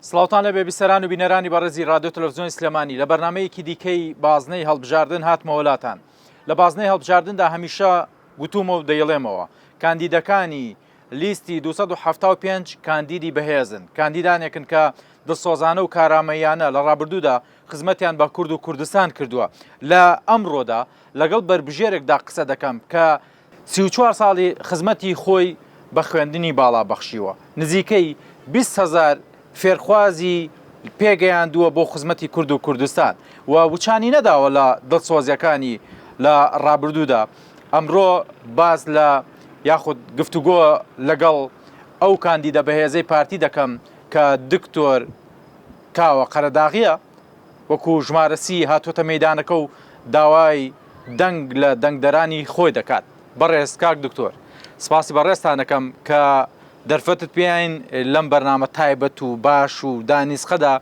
سڵاوتان لەبێ بیسەران و بینەرانی بەڕێزی رادیۆ تەلەفزیۆنی سلێمانی لە بەرنمەیەکی دیکەی بازنەی هەڵبژاردن هاتمەوە لاتان لە بازنەی هەڵبژاردندا هەمیشە گوتومە و دەیڵێمەوە کاندیدەکانی لیستی 275 کاندیدی بەهێزن کاندیدانێکن کە دڵسۆزانە و کارامەیانە لە ڕابردوودا خزمەتیان بە کورد و کوردستان کردووە لە ئەمڕۆدا لەگەڵ بەربژێرێکدا قسە دەکەم کە 34 ساڵی خزمەتی خۆی بە خوێندنی باڵا بەخشیوە، نزیکەی 20 هەزار فێرخوازی پێگەیاندووە بۆ خزمەتی کورد و کوردستان و وچانی نەداوە لە دڵسۆزیەکانی لە ڕابردوودا. ئەمڕۆ باس لە یاخود گفتوگۆ لەگەڵ ئەو کاندیدە بەهێزەی پارتی دەکەم کە دکتۆر کاوە قەرەداغیە. وەکو ژمارە سی هاتووەتە مەیدانەکە و داوای دەنگ لە دەنگدەرانی خۆی دەکات. بەڕێز کاک دکتۆر سپاسی بەڕێزتان دەکەم کە دەرفەتت پێین لەم بەرنامە تایبەت و باش و دانیسقەدا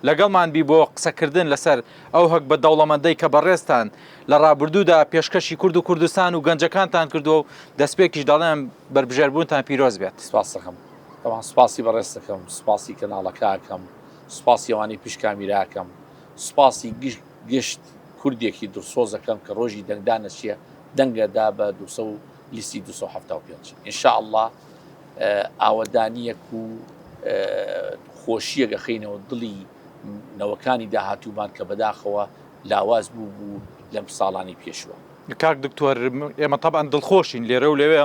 لەگەڵمان بی بۆ قسەکردن لەسەر ئەو هەگبە دەوڵەمەندەی کە بەڕێزتان لە ڕابردوودا پێشکەشی کورد و کوردستان و گەنجەکانتان کردووە و دەستپێکیش دەڵێم بەربژێربوونتان پیرۆز بێت. سپاس دەکەم. تەبعەن سپاسی بەڕێز دەکەم، سپاسی کەناڵەکە ئەکەم، سوپاسی ئەوانەی پشت کامیرا ئەکەم، سوپاسی گشت کوردێکی دڵسۆز ئەکەم کە ڕۆژی دەنگدان ئەچیە دەنگ ئەدا بە دوو و لیستی 275. ان شاء اللە ئاوەدانیەک و خۆشیەک ئەخەینەوە دڵی نەوەکانی داهاتوومان کە بەداخەوە لاواز بوو بوو لەم ساڵانی پێشوە. کاک دکتۆر ئێمە تەبعەن دڵخۆشین لێرە و لەوێ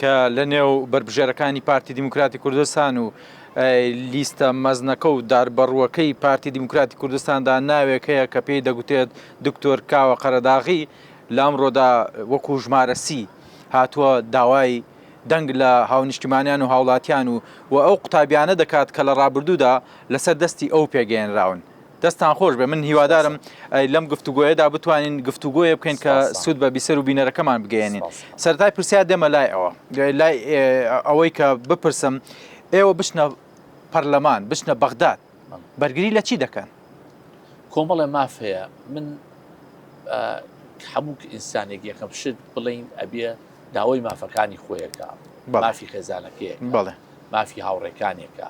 کە لە نێو بەربژێرەکانی پارتی دیموکراتی کوردستان و لیستە مەزنەکە و داربەڕووەکەی پارتی دیموکراتی کوردستاندا ناوێک هەیە کە پێی دەگوترێت دکتۆر کاوە قەرەداغی لە ئەمڕۆدا وەکو ژمارە سی هاتووە داوای دەنگ لە هاونیشتیمانیان و هاوڵاتیان و و ئەو قوتابیانە دەکات کە لە ڕابردوودا لەسەر دەستی ئەو پێگەیەنراون. دەستان خۆش بێ من هیوادارم لەم گفتوگۆیەدا بتوانین گفتوگۆیە بکەین کە سوود بە بیسەر و بینەرەکەمان بگەێنین سەرای پرسیار دێمە لای ئەوە لای ئەوەی کە بپرسم ئێوە بچنە پەرلەمان بچنە بەغداد بەرگری لە چی دەکەن؟ کۆمەڵێ ماف هەیە من هەموو ئینسانێک یەکەم شت بڵین ئەبێ داوای مافەکانی خۆیەکە مافی خێزانەکەیە بەڵێ مافی هاوڕێکانێکە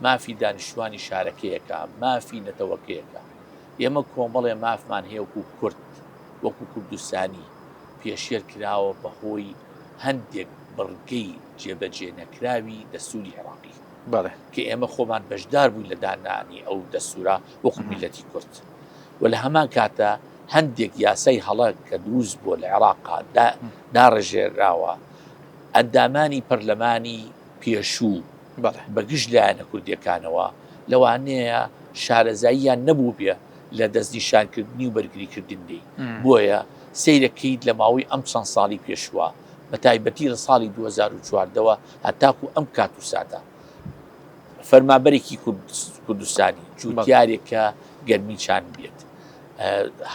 مافی دانیشتوانی شارەکەیەکە، مافی نەتەوەکەیەکە. ئێمە کۆمەڵێ مافمان هەیە وەکو کورد، وەکو کوردستانی پێشێل کراوە بەهۆی هەندێک بڕگەی جێبەجێ نەکراوی دەستوری عێراقی. بەڵێ. کە ئێمە خۆمان بەشدار بووین لە دانانی ئەو دەستورە وەکو میللەتی کورد و لە هەمان کاتا هەندێک یاسای هەڵە کە دروست بووە لە عێراقا داڕێژێراوە ئەندامانی پەرلەمانی پێشوو بە گشت لایەنە کوردییەکانەوە، لەوانەیە شارەزاییان نەبووبێ لە دەستنیشانکردنی و بەرگریکردن لێی، بۆیە سەیرەکەیت لە ماوەی ئەم چەند ساڵی پێشووە، بە تایبەتی لە ساڵی 2014 وە هەتاکوو ئەم کات و ساتە، فەرمانبەرێکی کوردستانی، جووتیارێک کە گەرمی چاندبێت،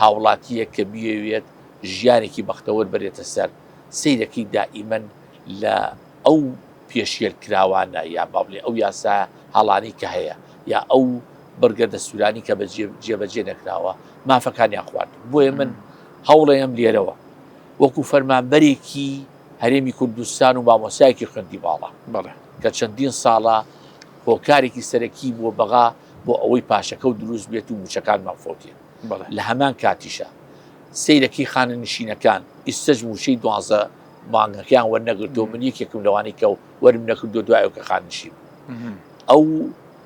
هاوڵاتییەک کە بیەوێت ژیانێکی بەختەوەر بەرێتە سەر، سەیرەکەی دائیمەن لە ئەو پێشێلکراوانە یا با بڵێین ئەو یاسا هەڵانەی کە هەیە یا ئەو بڕگە دەستورانی کە جێبەجێ نەکراوە مافەکانیان خوارد بۆیە من هەوڵەیەم لێرەوە وەکو فەرمانبەرێکی هەرێمی کوردستان و مامۆسایەکی خوێندی باڵا بەڵێ کە چەندین ساڵە هۆکارێکی سەرەکی بووە بەغا بۆ ئەوەی پاشەکە و دروست بێت و موچەکانمان فەوتێت لە هەمان کاتیشە سەیرەکی خانەنشینەکان ئیستەش موچەی دوانزە مانگەکەیان وەرنەگرتووە من یەکێکم لەوانەی کە وەرم نەکردووە دوای ئەو کە خانەنشین بوو ئەو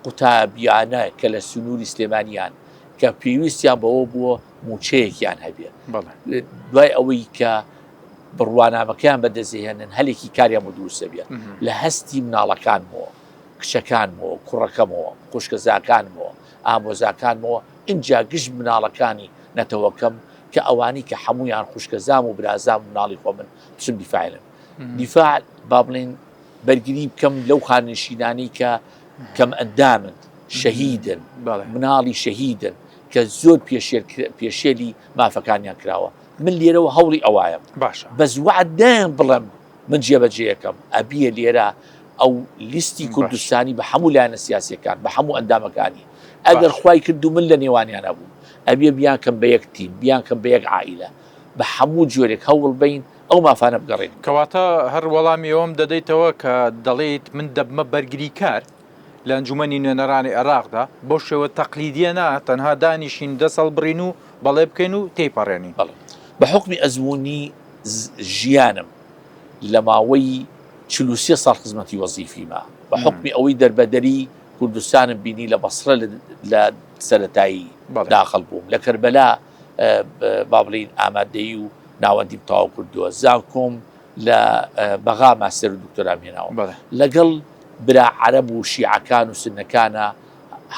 قوتابیانە کە لە سنووری سلێمانیان کە پێویستیان بەوە بووە موچەیەکیان هەبێ دوای ئەوەی کە بڕوانامەکەیان بەدەستهێنن هەلێکی کاریان بۆ دروستە بێت لە هەستی مناڵەکانمەوە کچەکانمەوە کوڕەکەمەوە خوشکەزاکانمەوە ئامۆزاکانمەوە ئینجا گشت مناڵەکانی نەتەوەکەم کە ئەوانی کە حەموویان خوشکەزام و برازام و مناڵی خۆمن بچم دیفاع لەم دیفاع با بڵێین بەرگری بکەم لەو خانەنشینانەی کە کەم ئەندامن شەهیدن مناڵی شەهیدن کە زۆر پێشێلی مافەکانیان کراوە من لێرەوە هەوڵی ئەوایەم باشە بەس وعد نایەم بڵێم من جێبەجێیەکەم ئەبیە لێرە ئەو لیستی کوردستانی بە هەموو لایەنە سیاسیەکان بە هەموو ئەندامەکانی ئەگەر خوای کرد و من لە نێوانیانە بووم ئەبێ بیانکەم بە یەک تیم بیانکەم بە یەک عائیلە بە هەموو جۆرێک هەوڵ بەین ئەو مافانە بگەڕێنین. کەواتە هەر وەڵامی ئەوەم دەدەیتەوە کە دەڵێیت من دەبمە بەرگریکار. لە ئەنجومەنی نوێنەرانی عێراقدا بەو شێوە تەقلیدیە نا تەنها دانیشین دەست هەڵبڕین و بەڵێ بکەین و تێیپەڕێنین. بەڵێ بە حوکمی ئەزموونی ژیانم لە ماوەی 43 ساڵ خزمەتی وەزیفیمە بە حوکمی ئەوەی دەربەدەری کوردستانم بینی لە بەسرە لە سەرەتایی داخڵ بووم لە کەربەلا با بڵین ئامادەیی و ناوەندیم تەواو کردووە زانکۆم لە بەغا ماستەر و دکتۆرام هێناوە لەگەڵ برا عەرەب و شیعەکان و سنەکانە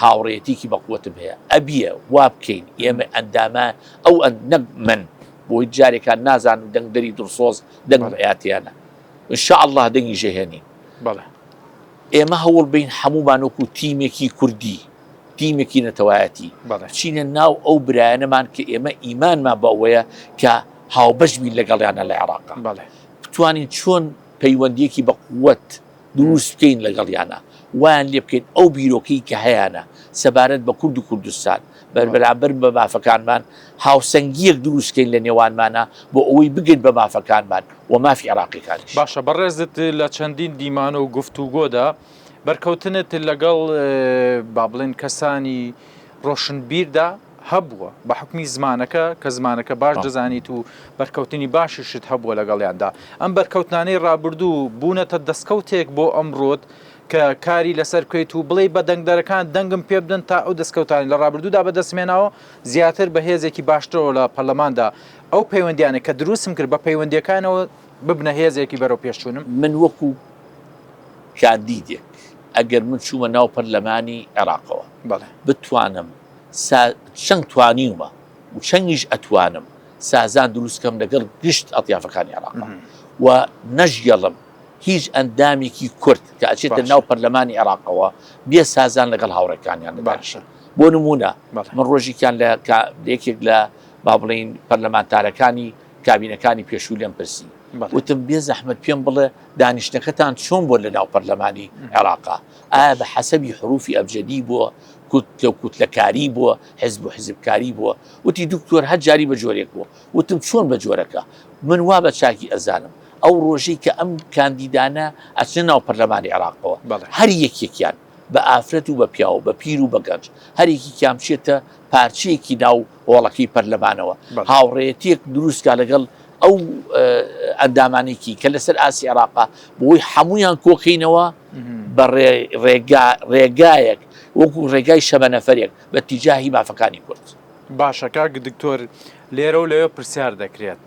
هاوڕێیەتیکی بەقوەتم هەیە ئەبیە وا بکەین ئێمە ئەندامە ئەو نەک من بۆی جارێکان نازانم دەنگدەری دڵسۆز دەنگم ئەیاتیانە ان شاء الله دەنگی ژەهێنین بەڵێ ئێمە هەوڵ بین هەموومان وەکو تیمێکی کوردی تیمێکی نەتەوایەتی بچینە ناو ئەو برایانەمان کە ئێمە ئیمانمان بە ئەوەیە کە هاوبەش بین لەگەڵیانە لە عێراق بتوانین چۆن پەیوەندیەکی بە قوت دروست بکەین لەگەڵیانە وایان لێ بکەین ئەو بیرۆکەی کە هەیانە سەبارەت بە کورد و کوردستان بەرامبەر بە مافەکانمان هاوسەنگیەک دروست کەین لە نێوانمانە بۆ ئەوەی بگەین بە مافەکانمان و مافی عێراقیەکانیش. باشە بەڕێزت لە چەندین دیمانە و گفتوگۆدا بەرکەوتنت لەگەڵ با بڵێن کەسانی ڕۆشنبیردا هەبووە بە حوکمی زمانەکە کە زمانەکە باش دەزانیت و بەرکەوتنی باشیشت هەبووە لەگەڵیاندا ئەم بەرکەوتنانەی ڕابردوو بوونەتە دەستکەوتێک بۆ ئەمڕۆت کە کاری لەسەر بکەیت و بڵێی بە دەنگدەرەکان دەنگم پێ بدەن تا ئەو دەستکەوتانەی لە ڕابردوودا بەدەستمهێناوە زیاتر بە هێزێکی باشترەوە لە پەرلەماندا ئەو پەیوەندیانە کە دروستم کرد بە پەیوەندیەکانەوە ببنە هێزێکی بەرەو پێشچوونم. من وەکو کاندیدێک ئەگەر من چوومە ناو پەرلەمانی عێراقەوە بتوانم چەند توانیومە و چەنگیش ئەتوانم سازان دروست کەم لەگەڵ گشت ئەتیافەکانی عێراق و نەژیەڵم هیچ ئەندامێکی کورد کە ئەچێتە ناو پەرلەمانی عێراقەوە بێ سازان لەگەڵ هاوڕێکانیان باشە بۆ نمونە من ڕۆژێکیان لە یەکێک لە با بڵین پەرلەمانتارەکانی کابینەکانی پێشوو لێم پرسی وتم بێ زەحمت پێم بڵێ دانیشتەکەتان چۆن بۆ لە ناو پەرلەمانی عێراقا ئایا بە حەسەبی حروفی ئەبجەدی بووە کوتلە و کوتلەکاری بووە حزب و حزبکاری بووە وتی دکتۆر هەر جاری بە جۆرێک بووە وتم چۆن بە جۆرەکە من وا بە چاکی ئەزانم ئەو ڕۆژەی کە ئەم کاندیدانە ئەچنە ناو پەرلەمانی عێراقەوە هەر یەکێکیان بە ئافرەت و بە پیاو بە پیر و بە گەنج هەر یەکێکیان بچێتە پارچەیەکی ناو هۆڵەکەی پەرلەمانەوە هاوڕێیەتیەک دروستکا لەگەڵ ئەو ئەندامانێکی کە لەسەر ئاسی عێراقا بۆی هەمویان کۆکەینەوە بە ڕێگا ڕێگایەک وەکو ڕێگای شەمەنەفەرێک بە تیجاهی مافەکانی کورد. باشە کاک دکتۆر لێرە و لەوێ پرسیار دەکرێت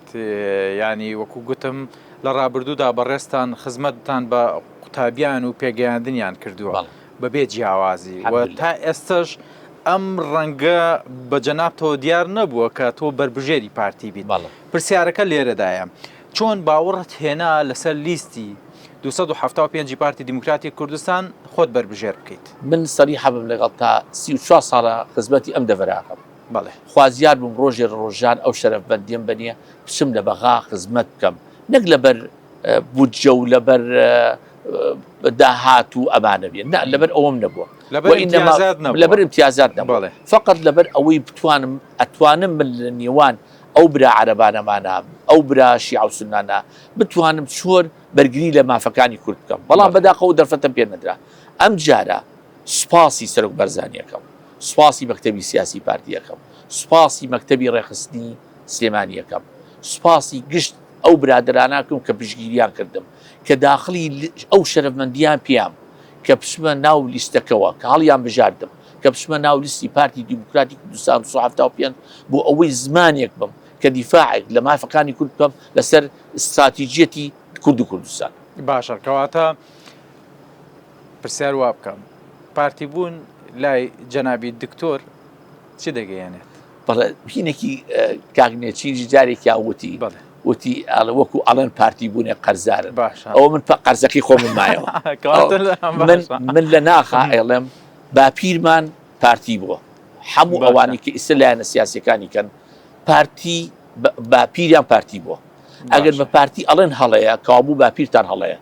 یانی وەکو گوتم لە ڕابردوودا بەڕێزتان خزمەتتان بە قوتابیان و پێگەیاندنیان کردووە بەبێ جیاوازی و تا ئێستش ئەم ڕەنگە بە جەنابتەوە دیار نەبووە کە تۆ بەربژێری پارتی بیت پرسیارەکە لێرەدایە چۆن باوەڕت هێنا لەسەر لیستی 275 پارتی دیموکراتی کوردستان خۆت بەربژێر بکەیت؟ من سەریحە بم لەگەڵ تا 34 ساڵە خزمەتی ئەم دەڤەرە ئەکەم. بەڵێ. خوازیار بووم ڕۆژێ لە ڕۆژان ئەو شەرەفمەندیەم بەنیە بچم لە بەغا خزمەت بکەم نەک لەبەر بودجە و لەبەر داهات و ئەمانە بێ نا لەبەر ئەوەم نەبووە لەبەر ئیمتیازات نەبووە لەبەر ئیمتیازات نەبووە بەڵێ. فەقەت لەبەر ئەوەی بتوانم ئەتوانم من لە نێوان ئەو برا عەرەبانەمانە ئەو برا شیعە و سوننانە بتوانم چۆن بەرگری لە مافەکانی کورد بکەم بەڵام بەڵێ. بەداخەوە دەرفەتم پێ نەدرا ئەم جارە سوپاسی سەرۆک بەرزانی ئەکەم، سوپاسی مەکتەبی سیاسی پارتی ئەکەم، سوپاسی مەکتەبی ڕێکخستنی سلێمانی ئەکەم، سوپاسی گشت ئەو برادەرانە ئەکەم کە پشتگیریان کردم، کە داخڵی ئەو شەرەفمەندییان پێیام کە بچمە ناو لیستەکەوە، کە هەڵیان بژاردم کە بچمە ناو لیستی پارتی دیموکراتی کوردستان 275 بۆ ئەوەی زمانێک بم کە دیفاعێک لە مافەکانی کورد بکەم لەسەر ستراتیجیەتی کورد و کوردستان. باشە کەواتە پرسیار وا بکەم پارتی بوون لای جەنابی دکتۆر چ دەگەیەنێت؟ بەڵێ هینێکی کاک نێچیری جارێکیان وتی وتی ئەڵێ وەکو ئەڵێن پارتی بوونێ قەرزارن باشە ئەوە من قەرزەکەی خۆمم مایەوە من من لە ناخا ئەڵێم باپیرمان پارتی بووە هەموو ئەوانی کە ئیستا لایەنە سیاسەکانی کەن پارتی باپیریان پارتی بووە ئەگەر بە پارتی ئەڵێن هەڵەیە کەوابوو باپیرتان هەڵەیە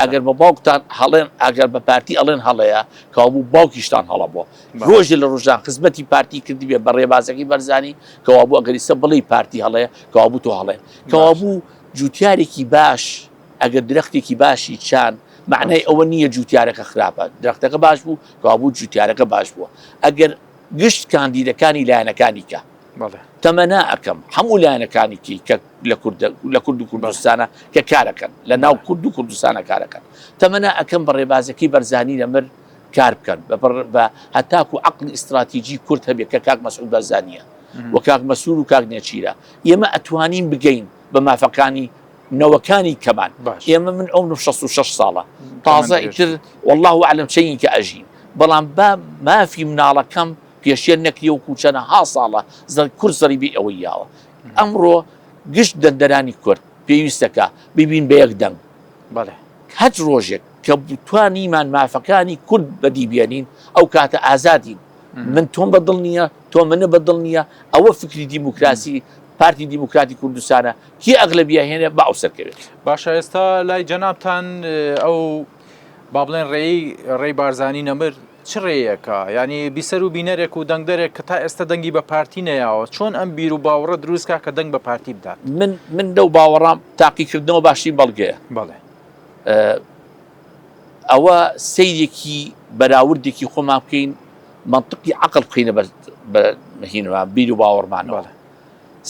ئەگەر بە باوکتان هەڵێن ئەگەر بە پارتی ئەڵێن هەڵەیە کەوابوو باوکیشتان هەڵە بووە ڕۆژێ لە ڕۆژان خزمەتی پارتی کردبێ بە ڕێبازەکەی بەرزانی کەوابوو ئەگەر ئیستا بڵێی پارتی هەڵەیە کەوابوو تۆ هەڵەیە کەوابوو جوتیارێکی باش ئەگەر درەختێکی باشی چان معنای ئەوە نییە جوتیارەکە خراپە درەختەکە باش بوو کەوابوو جوتیارەکە باش بووە ئەگەر گشت کاندیدەکانی لایەنەکانی کە تەمەنا ئەکەم هەموو لایەنەکانی کی کە لە کورد لە کورد و کوردستانە کە کارەکەن لە ناو کورد و کوردستانە کارەکەن تەمەنا ئەکەم بە ڕێبازەکەی بەرزانی نەمر کار بکەن بە هەتاکو عقلی ئیستراتیجی کورد هەبێت کە کاک مەسعود بەرزانیە و کاک مەسرور و کاک نێچیرە ئێمە ئەتوانین بگەین بە مافەکانی نەوەکانی کەمان ئێمە من عومرم 66 ساڵە تازە ئیتر والله اعلم چەنی کە ئەژین بەڵام با مافی مناڵەکەم پێشێل نەکرێ وەکو چەنەها ساڵە کورد زەریبەی ئەوەی یاوە ئەمڕۆ گشت دەنگدەرانی کورد پێویستەکە ببین بە یەک دەنگ بەڵێ هەچ ڕۆژێک کە توانیمان مافەکانی کورد بەدی بێنین ئەو کاتە ئازادین من تۆم بە دڵ نییە تۆ منە بە دڵ نییە ئەوە فکری دیموکراسی پارتی دیموکراتی کوردستانە کێ ئەغلەبیە هێنێ با ئەو سەرکەوێت. باشە ئێستا لای جەنابتان ئەو با بڵێن ڕێی ڕێی بارزانی نەمر چ ڕێیەکە یعنی بیسەر و بینەرێک و دەنگدەرێک کە تا ئێستا دەنگی بە پارتی نەیاوە چۆن ئەم بیر و باوەڕە دروستکا کە دەنگ بە پارتی بدات؟ من من لەو باوەڕام تاقیکردنەوە باشترین بەڵگەیە. بەڵێ. ئەوە سەیرێکی بەراوردێکی خۆمان بکەین مەنتقی عەقڵ بخەینە بەر هینمان بیر و باوەڕمانەوە.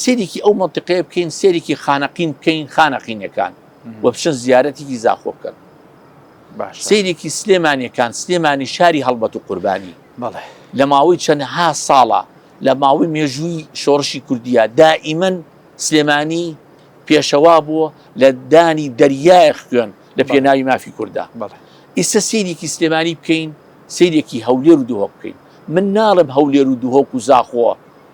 سەیرێکی ئەو مەنتقەیە بکەین سەیرێکی خانەقین بکەین خانەقینەکان و بچن زیارەتێکی زاخۆ بکەن. باشە. سەیرێکی سلێمانیەکان سلێمانی شاری هەڵمەت و قوربانی بەڵێ. لە ماوەی چەندها ساڵە لە ماوەی مێژووی شۆڕشی کوردیە دائیمەن سلێمانی پێشەوا بووە لە دانی دەریایەک خوێن لە پێناوی مافی کوردە ئیستا سەیرێکی سلێمانی بکەین سەیرێکی هەولێر و دهۆک بکەین من ناڵێم هەولێر و دهۆک و زاخۆ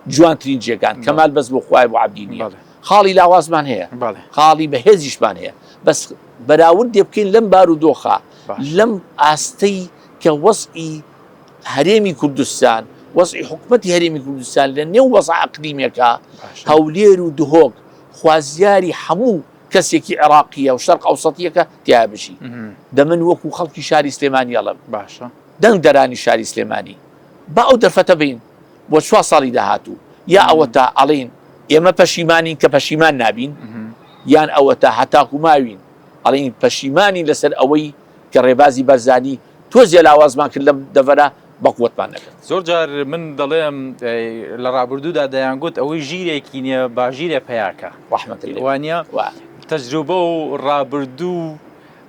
جوانترین جێگان کەمال بەس بۆ خوای بۆ عەبدی نییە خاڵی لاوازمان هەیە خاڵی بەهێزیشمان هەیە بەس بەراوردێ بکەین لەم بارودۆخە لەم ئاستەی کە وەزعی هەرێمی کوردستان وەزعی حکومەتی هەرێمی کوردستان لە نێو وەزع ئەقلیمێکە هەولێر و دهۆک خوازیاری هەموو کەسێکی عێراقیە و شەرق ئەوسەتیەکە تیا بژی دەمن وەکو خەڵکی شاری سلێمانی ئەڵێم باشە دەنگ دەرانی شاری سلێمانی با ئەو دەرفەتە بین بۆ چوار ساڵی داهاتوو یا ئەوەتا ئەڵین ئێمە پەشیمانین کە پەشیمان نابین یان ئەوەتا هەتاکو ماوین ئەڵین پەشیمانین لەسەر ئەوەی کە ڕێبازی بەرزانی تۆزێ لاوازمان کرد لەم دەڤەرە بەقوەتمان نەکرد. زۆر جار من دەڵێم لە ڕابردوودا دەیانگوت ئەوەی ژیرێکی نییە با ژیرێ پەیاکە. ڕەحمەتت لێ بێت. وانییە؟ وا. تەجروبە و ڕابردوو و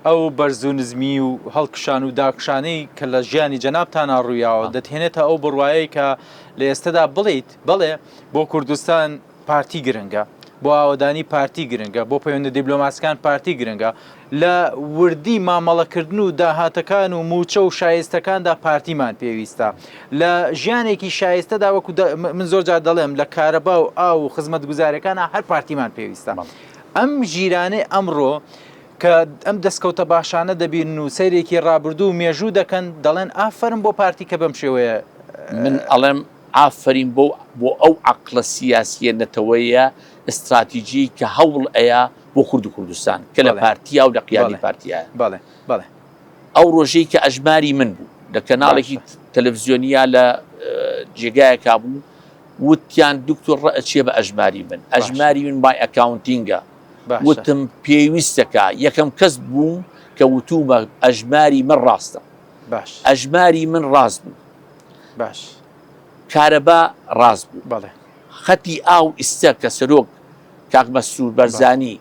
ئەو بەرز و نزمی و هەڵکشان و داکشانەی کە لە ژیانی جەنابتانا ڕوویاوە دەتهێنێتە ئەو بڕوایەی کە لە ئێستەدا بڵێیت بەڵێ بۆ کوردستان پارتی گرنگە، بۆ ئاوەدانی پارتی گرنگە، بۆ پەیوەندە دیبلۆماسیکان پارتی گرنگە، لە وردی مامەڵەکردن و داهاتەکان و مووچە و شایستەکاندا پارتیمان پێویستە. لە ژیانێکی شایستەدا وەکو من زۆر جار دەڵێم لە کارەبا و ئاو و خزمەتگوزاریەکانا هەر پارتیمان پێویستە. ئەم ژیرانەی ئەمڕۆ کە ئەم دەستکەوتە باشانە دەبینن و سەیرێکی ڕابردوو و مێژوو دەکەن دەڵێن ئافەرم بۆ پارتی کە بەم شێوەیە من ئەڵێم ئافەرین بۆ بۆ ئەو عەقڵە سیاسیە نەتەوەیە ئستراتیجیەی کە هەوڵ ئەیا بۆ کورد و کوردستان کە لە پارتیا و لە قیادەی پارتیایە. بەڵێ بەڵێ. ئەو ڕۆژەی کە ئەژماری من بوو لە کەناڵێکی تەلەفزیۆنیا لە جێگایەکا بوو وتیان دکتۆر ڕە ئەچێ بە ئەژماری من ئەژماری من by accounting ە وتم پێویستەکە یەکەم کەس بووم کە وتومە ئەژماری من ڕاستە باش ئەژماری من ڕاست بوو باش کارەبا ڕاست بوو بەڵێ خەتی ئاو ئیستە کە سەرۆک کاک مەسرور بەرزانی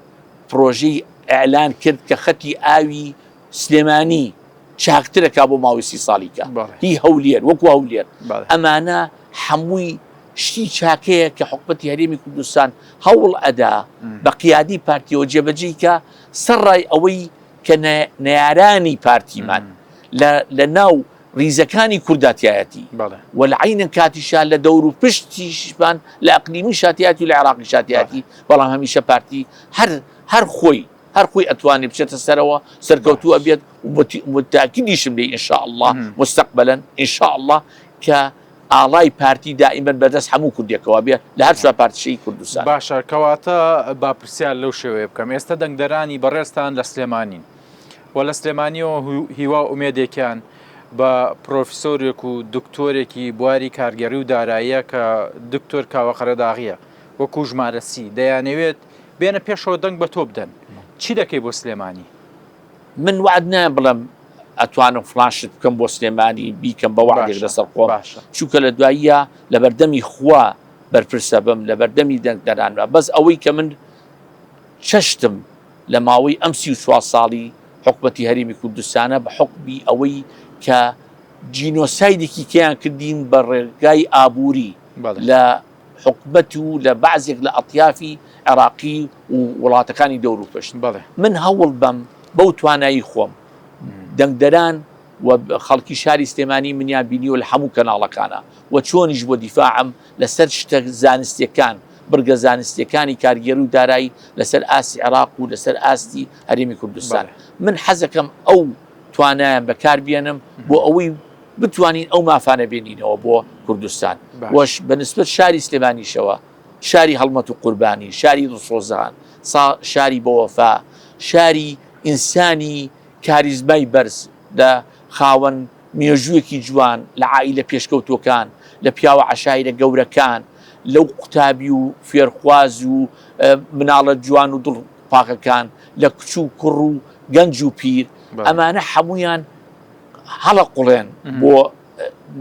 پرۆژەی ئیعلان کرد کە خەتی ئاوی سلێمانی چاکترەکا بۆ ماوەی سی ساڵی کە هی هەولێر وەکو هەولێر ئەمانە هەمووی شتی چاکەیە کە حکومەتی هەرێمی کوردستان هەوڵ ئەدا بە قیادی پارتیەوە جێبەجێی کە سەرڕای ئەوەی کە نەیارانی پارتیمان لە ناو ڕیزەکانی کوردا تیایەتی و لە عەینەن کاتیشا لە دەور و پشتیشمان لە ئەقلیمیشا تیایەتی و لە عێراقیشا تیایەتی بەڵام هەمیشە پارتی هەر هەر خۆی هەر خۆی ئەتوانێ بچێتە سەرەوە سەرکەوتوو ئەبێت و متاکدیشم لێی ان شاء اللە مستقبلا ان شاء اللە کە ئاڵای پارتی دائیمەن بەدەست هەموو کوردێکەوە بێ لە هەر چوار پارچەی کوردستان. باشە کەواتە با پرسیار لەو شێوەیە بکەم ئێستا دەنگدەرانی بەڕێزتان لە سلێمانین و لە سلێمانیەوە هیوا و ئومێدێکیان بە پرۆفیسۆرێک و دکتۆرێکی بواری کارگێڕی و داراییە کە دکتۆر کاوە قەرەداغیە وەکو ژمارە سی دەیانەوێت بێنە پێشەوە دەنگ بە تۆ بدەن چی دەکەی بۆ سلێمانی؟ من وعد نایەم بڵێم ئەتوانم فڵان شت بکەم بۆ سلێمانی بیکەم بە وعدێک لەسەر خۆم چونکە لە دواییە لە بەردەمی خوا بەرپرسە بم لە بەردەمی دەنگدەرانمە بەس ئەوەی کە من چەشتم لە ماوەی ئەم 34 ساڵی حکومەتی هەرێمی کوردستانە بە حکومی ئەوەی کە جینۆسایدێکی کەیان کردین بە ڕێگای ئابووری لە حکومەت و لە بەعزێک لە ئەتیافی عێراقی و وڵاتەکانی دەوروپشت. من هەوڵ بەم بەو توانایی خۆم دەنگدەران و خەڵکی شاری سلێمانی منیان بینیوە لە هەموو کەناڵەکانا و چۆنیش بۆ دیفاعم لەسەر شتە زانستیەکان بڕگە زانستیەکانی کارگێڕی و دارایی لەسەر ئاستی عێراق و لەسەر ئاستی هەرێمی کوردستان من حەزەکەم ئەو توانایان بەکار بێنم بۆ ئەوەی بتوانین ئەو مافانە بێنینەوە بۆ کوردستان وەش بە نسبەت شاری سلێمانیشەوە شاری هەڵمەت و قوربانی شاری دڵسۆزان شاری بەوەفا شاری ئینسانی کاریزمای بەرز لە خاوەن مێژوویەکی جوان لە عائیلە پێشکەوتووەکان لە پیاوە عەشایرە گەورەکان لەو قوتابی و فێرخواز و مناڵە جوان و دڵ پاکەکان لە کچ و کوڕ و گەنج و پیر ئەمانە هەمویان هەڵەقوڵێن بۆ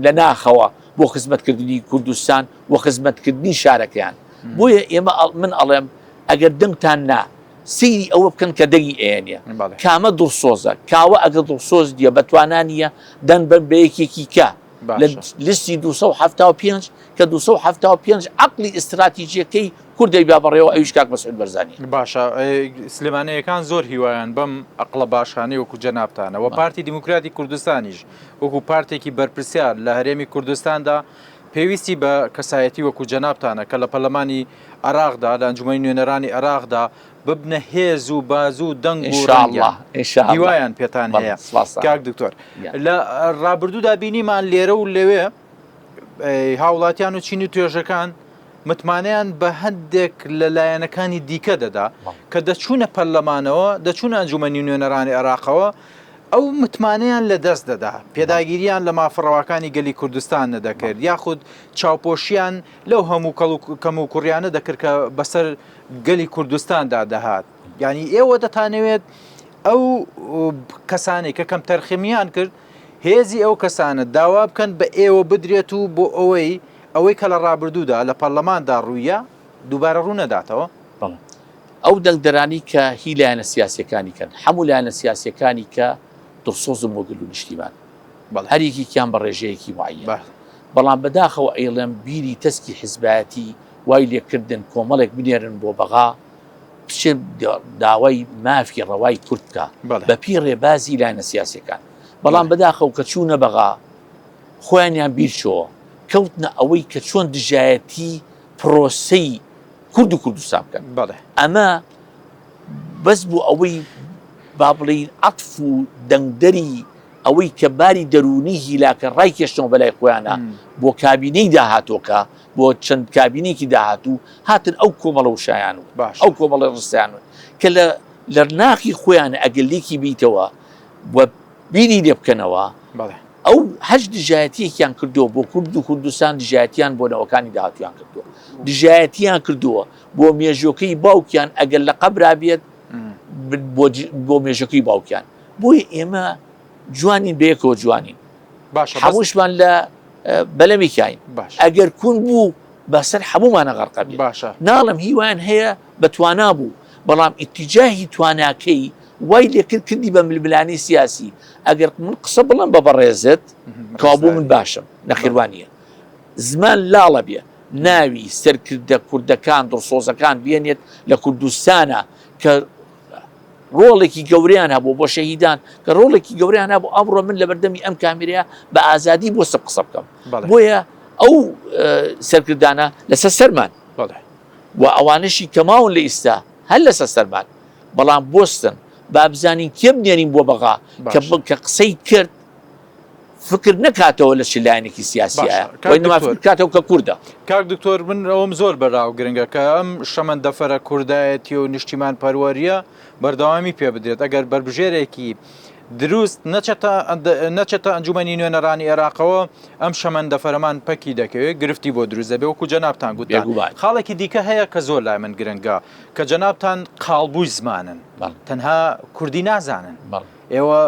لە ناخەوە بۆ خزمەتکردنی کوردستان و خزمەتکردنی شارەکەیان بۆیە ئێمە من ئەڵێم ئەگەر دەنگتان نا سەیری ئەوە بکەن کە دەنگی ئەیەنێ کامە دڵسۆزە کاوە ئەگەر دڵسۆز نییە بەتوانا نییە دەنگ بەن بە یەکێکی کە لە لیستی 275 کە 275 عقلی ئیستراتیجیەکەی کورد دەیبا بەڕێوە ئەویش کاک مەسعود بەرزانیە. باشە سلێمانەیەکان زۆر هیوایان بەم ئەقڵە باشانەی وەکو جەنابتانە وە پارتی دیموکراتی کوردستانیش وەکو پارتێکی بەرپرسیار لە هەرێمی کوردستاندا پێویستی بە کەسایەتی وەکو جەنابتانە کە لە پەرلەمانی عێراقدا لە ئەنجومەنی نوێنەرانی عێراقدا ببنە هێز و بازوو و دەنگ و ڕەنگیان هیوایان پێتان هەیە کاک دکتۆر لە ڕابردوودا بینیمان لێرە و لەوێ هاوڵاتیان و چین و توێژەکان متمانەیان بە هەندێک لە لایەنەکانی دیکە دەدا کە دەچوونە پەرلەمانەوە دەچوونە ئەنجومەنی نوێنەرانی عێراقەوە ئەو متمانەیان لە دەست دەدا پێداگیریان لە مافڕەواکانی گەلی کوردستان نەدەکرد یاخود چاوپۆشیان لەو هەموو کەم و کوڕیانە دەکرد کە بەسەر گەلی کوردستاندا دەهات یعنی ئێوە دەتانەوێت ئەو کەسانێک کە کەم تەرخمیان کرد هێزی ئەو کەسانە داوا بکەن بە ئێوە بدرێت و بۆ ئەوەی ئەوەی کە لە ڕابردوودا لە پەرلەماندا ڕوویە دووبارە ڕوو نەداتەوە؟ بەڵێ. ئەو دەنگدەرانەی کە هی لایەنە سیاسییەکانی کەن، هەموو لایەنە سیاسییەکانی کە دڵسۆزن بۆ گەل و نیشتیمان، هەر یەکێکیان بە ڕێژەیەکی موعەیەن. بەڵام بەداخەوە ئەیڵێم بیری تەسکی حیزبایەتی وای لێکردن کۆمەڵێک بنێرن بۆ بەغا بچێت داوای مافی ڕەوای کورد بکا بەپێی ڕێبازی لایەنە سیاسییەکان. بەڵام بەداخەوە کە چوونە بەغا خۆیانیان بیر چۆوە، کەوتنە ئەوەی کە چۆن دژایەتی پرۆسەی کورد و کوردستان بکەن. ئەمە بەس بۆ ئەوەی با بڵێین عەتف و دەنگدەری ئەوەی کە باری دەروونی هیلاکە ڕایکێشنەوە بەلای خۆیانە بۆ کابینەی داهاتووەکە بۆ چەند کابینێکی داهاتوو هاتن ئەو کۆمەڵە وشایان و ئەو کۆمەڵە ڕستیان کە لە لە ناخی خۆیان ئەگەر لێکی بیتەوە و بیری لێ بکەنەوە ئەو هەش دژایەتیەکیان کردووە بۆ کورد و کوردستان دژایەتیان بۆ نەوەکانی داهاتویان کردووە دژایەتیان کردووە بۆ مێژۆکەی باوکیان ئەگەر لە قەبرا بێت بۆ مێژەکەی باوکیان بۆیە ئێمە جوانین بەیەکەوە جوانین باشە هەمووشمان لە بەلەمێکین ئەگەر کون بوو بەسەر هەمومانە غەرقە باشە ناڵم هیوان هەیە بە توانا بوو بەڵام ئیتیجاهی تواناکەی وای لێکرد کردی بە ململانی سیاسی ئەگەر من قسە بڵم بە بەڕێزت کابوو من باشم نەخیروانە زمان لاڵە بێ ناوی سەرکردە کوردەکان دڵسۆزەکان بێنێت لە کوردستانە کە ڕۆڵێکی گەورەیان هەبوو بۆ شەهیدان کە ڕۆڵێکی گەورەیان هەبوو ئەمڕۆ من لەبەردەمی ئەم کامیرەیە بە ئازادی بۆ سە قسە بکەم بۆیە ئەو سەرکردانە لەسەر سەرمان و ئەوانەشی کەماون لە ئیستا هەر لەسەر سەرمان بەڵام بۆستن با بزانین کێ بنێرین بۆ بەغا کە قسەی کرد فکر نەکاتەوە لە چ لایەنێکی سیاسیە کاتەوە کە کوردە. کاک دکتۆر من ئەوم زۆر بەراو گرنگە کە ئەم شەمەندەفەرە کوردایەتی و نیشتیمان پەروەریە بەردەوامی پێ بدرێت ئەگەر بەربژێرێکی دروست نەچێتە نەچێتە ئەنجومەنی نوێنەرانی عێراقەوە ئەم شەمەندەفەرەمان پەکی دەکەوێت گرفتی بۆ دروست دەبێت وەکو جەنابتان گوتتان. بێگومان. خاڵێکی دیکە هەیە کە زۆر لای من گرنگە کە جەنابتان قاڵبووی زمانن بەڵێ. تەنها کوردی نازانن بەڵێ. ئێوە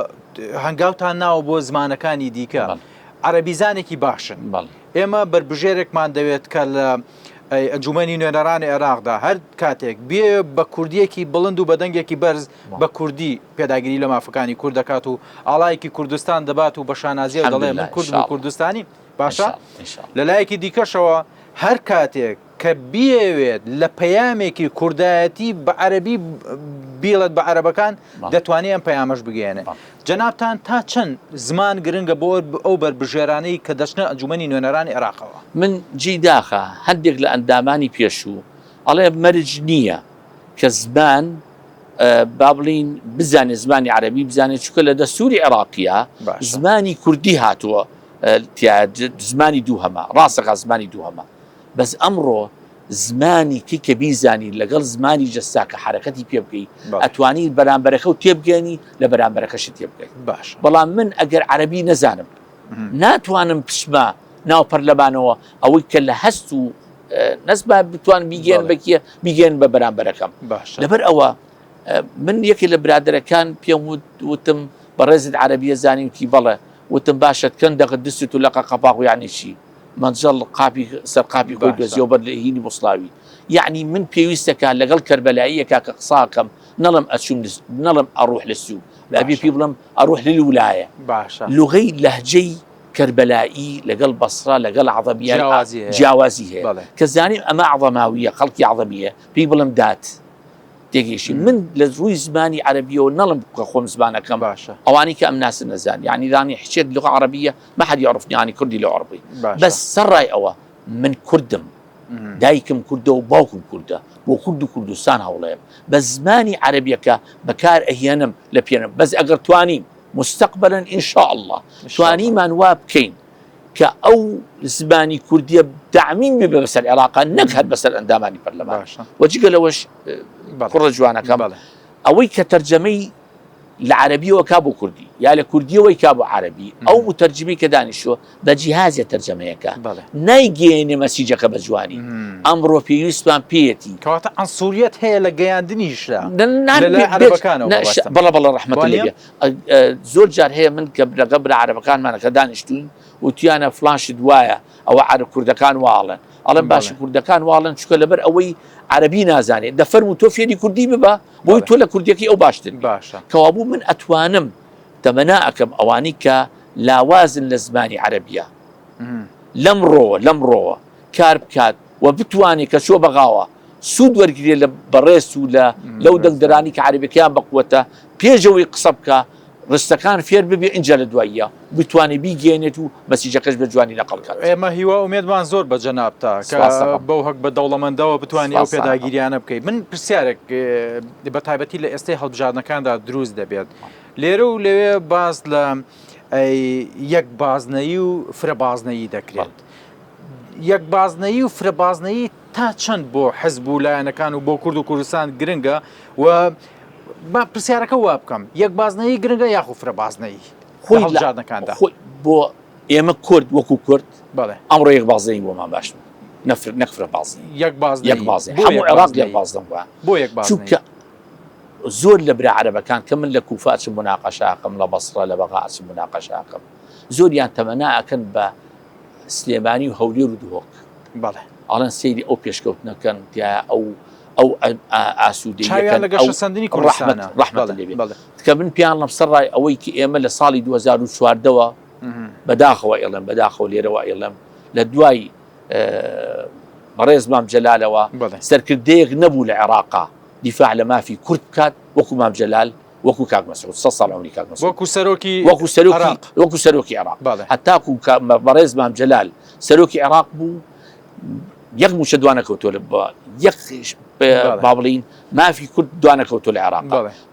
هەنگاوتان ناوە بۆ زمانەکانی دیکە بەڵێ. عەرەبیزانێکی باشن بەڵێ. ئێمە بەربژێرێکمان دەوێت کە لە ئەنجومەنی نوێنەرانی عێراقدا هەر کاتێک بێ بە کوردیەکی بڵند و بە دەنگێکی بەرز بە کوردی پێداگیری لە مافەکانی کورد دەکات و ئاڵایەکی کوردستان دەبات و بە شانازیەوە دەڵێ من کوردم و کوردستانی باشە لە لایەکی دیکەشەوە هەر کاتێک کە بیەوێت لە پەیامێکی کوردایەتی بە عەرەبی بیڵێت بە عەرەبەکان دەتوانێت ئەم پەیامەش بگەیەنێت. جەنابتان تا چەند زمان گرنگە بۆ ئەو بەربژێرانەی کە دەچنە ئەنجومەنی نوێنەرانی عێراقەوە؟ من جێی داخە هەندێک لە ئەندامانی پێشوو ئەڵێ مەرج نییە کە زمان با بڵین بزانێ زمانی عەرەبی بزانێت چونکە لە دەستوری عێراقیە زمانی کوردی هاتووە زمانی دووهەمە ڕاستەکە زمانی دووهەمە بەس ئەمڕۆ زمانی کەی کە بیزانی لەگەڵ زمانی جەستە کە حەرەکەتی پێ بکەی ئەتوانی بەرامبەرەکە و تێبگەنی لە بەرامبەرەکەشت تێبگەی باشە بەڵام من ئەگەر عەرەبی نەزانم ناتوانم بچمە ناو پەرلەمانەوە ئەوەی کە لە هەست و نەست با بتوان بیگەن بەکیە بیگەن بە بەرامبەرەکەم باشە لەبەر ئەوە من یەکێ لە برادەرەکان پێم وتم بەڕێزت عەرەبیە زانی وتی بەڵێ وتم باشە کەن دەغ دست و لەقە قەپاق یعنی چی مەنجەڵ قاپی سەر قاپی خۆی دۆزیەوە بەر لە هینی موسڵاوی یەعنی من پێویستەکا لەگەڵ کەربەلاییەکا کە قساکەم نەڵێم ئەچوم نەڵێم ئەڕوح لە سوو ئەبێ پێی بڵێم ئەڕوح للولایە باشە لغەی لەهجەی کەربەلایی لەگەڵ بەسرا لەگەڵ عەظەمیە جیاوازی هەیە کە زانیم ئەمە عەظەماویە خەڵکی عەظەمیە پێی بڵێم دات تێگەیشتی من لە ڕووی زمانی عەرەبیەوە نەڵم کە خۆم زمانەکەم باشە ئەوانی کە ئەم ناسن نەزان یعنی دانی حچێت لغە عەرەبیە ما حد يعرفني ینی کوردی لە عربی بەس سەرڕای ئەوە من کوردم دایکم کوردە و باوکم کوردە بۆ کورد و کوردستان هەوڵەیەم بە زمانی عەرەبیەکە بەکار ئەهێنم لە پێنم بەس ئەگەر توانیم مستقبلا ان شاء الله توانیمان وا بکەین کە ئەو زمانی کوردیە تەعمیم ببێ بەسەر عێراقا نەک هەر بەسەر ئەندامانی پەرلەمان باشە و جگە لەوەش بەڵێ. کوڕە جوانەکەم بەڵێ. ئەوەی کە تەرجەمەی لە عەرەبیەوە کا بۆ کوردی یا لە کوردیەوەی کا بۆ عەرەبی ئەو متەرجمی کە دانیشتووە بە جیهازێ تەرجەمەیەکە بەڵێ. نایگەیەنێ مەسیجەکە بە جوانی ئەمڕۆ پێویستمان پێیەتی کەواتە عەنسوریەت هەیە لە گەیاندنیشدا نا نا لە لای بێ- بێ- عەرەبەکانەوە نا، ش- مەبەستم. بەڵێ بەڵێ ڕەحمەت وانیە؟ لێ بێ زۆر جار هەیە من کە لەگەڵ برا عەرەبەکانمانە کە دانیشتوین وتویانە فڵان شت وایە ئەوە عەرەب کوردەکان واڵێن ئەڵێم باشە کوردەکان واڵێن چونکە لەبەر ئەوەی عەرەبی نازانێ دەفەرموو تۆ فێری کوردی ببە بۆی تۆ لە کوردیەکەی ئەو باشتر باشە کەوابوو من ئەتوانم تەمەنا ئەکەم ئەوانی کە لاوازن لە زمانی عەرەبیە لەمڕۆوە لەمڕۆوە کار بکات و بتوانێت کە چووە بەغاوە سوود وەرگرێت لە بەڕێز و لە لەو دەنگدەرانی کە عەرەبەکەیان بەقوەتە پێشەوەی قسە بکە ڕستەکان فێر ببێ ئینجا لە دواییە بتوانێ بیگەیەنێت و مەسیجەکەش بە جوانی نەقڵ کات. ئێمە هیوا ئومێدمان زۆر بە جەنابتە کە بەو هەک بە دەوڵەمەندەوە بتوانی ئەو پێداگیریانە بکەیت. من پرسیارێک بە تایبەتی لە ئێستەی هەڵبژاردنەکاندا دروست دەبێت. لێرە و لەوێ باس لە یەک بازنەیی و فرە بازنەیی دەکرێت. یەک بازنەیی و فرە بازنەیی تا چەند بۆ حزب و لایەنەکان و بۆ کورد و کوردستان گرنگە و با پرسیارەکە وا بکەم یەک بازنەیی گرنگە یاخو فرە بازنەیی خۆی لە هەڵبژاردنەکاندا؟ خۆی بۆ ئێمە کورد وەکو کورد بەڵێ ئەمڕۆ یەک بازنەیی بۆمان باش بوو نەفر نەک فرە بازنەیی یەک بازنەیی یەک بازنەیی بۆ هەموو یەک عێراق یەک بازنەیی؟ بازنە بووە بۆ یەک بازنەیی؟ چونکە زۆر لە برا عەرەبەکان کە من لە کوفە ئەچم مناقەشە ئەکەم لە بەسڕە لە بەغا ئەچم مناقەشە ئەکەم زۆریان تەمەنا ئەکەن بە سلێمانی و هەولێر و دهۆک بەڵێ ئەڵێن سەیری ئەو پێشکەوتنە کەن تیایا ئەو ئەو ئاسوودەییە چاویان کەن لە ئەو گەشەسەندنی ڕەحمەت کوردستانە ڕەحمەت بەڵێ لێ بێ بەڵێ کە من پێیان ڵێم سەرڕای ئەوەی کە ئێمە لە ساڵی 2014 وە بەداخەوە ئەیڵێم بەداخەوە لێرەوە ئەیڵێم لە دوای بەڕێز مام جەلالەوە بەڵێ سەرکردەیەک نەبوو لە عێراقا دیفاع لە مافی کورد بکات وەکو مام جەلال وەکو کاک مەسعود سە ساڵ عمری کاک مەسعود وەکو سەرۆکی وەکو سەرۆکی عێراق وەکو سەرۆکی عێراق بەڵێ هەتاکو بەڕێز مام جەلال سەرۆکی عێراق بوو یەک مووچە دوانەکەوتووە لە یەک با بڵین مافی کورد دوانەکەوتووە لە عێراق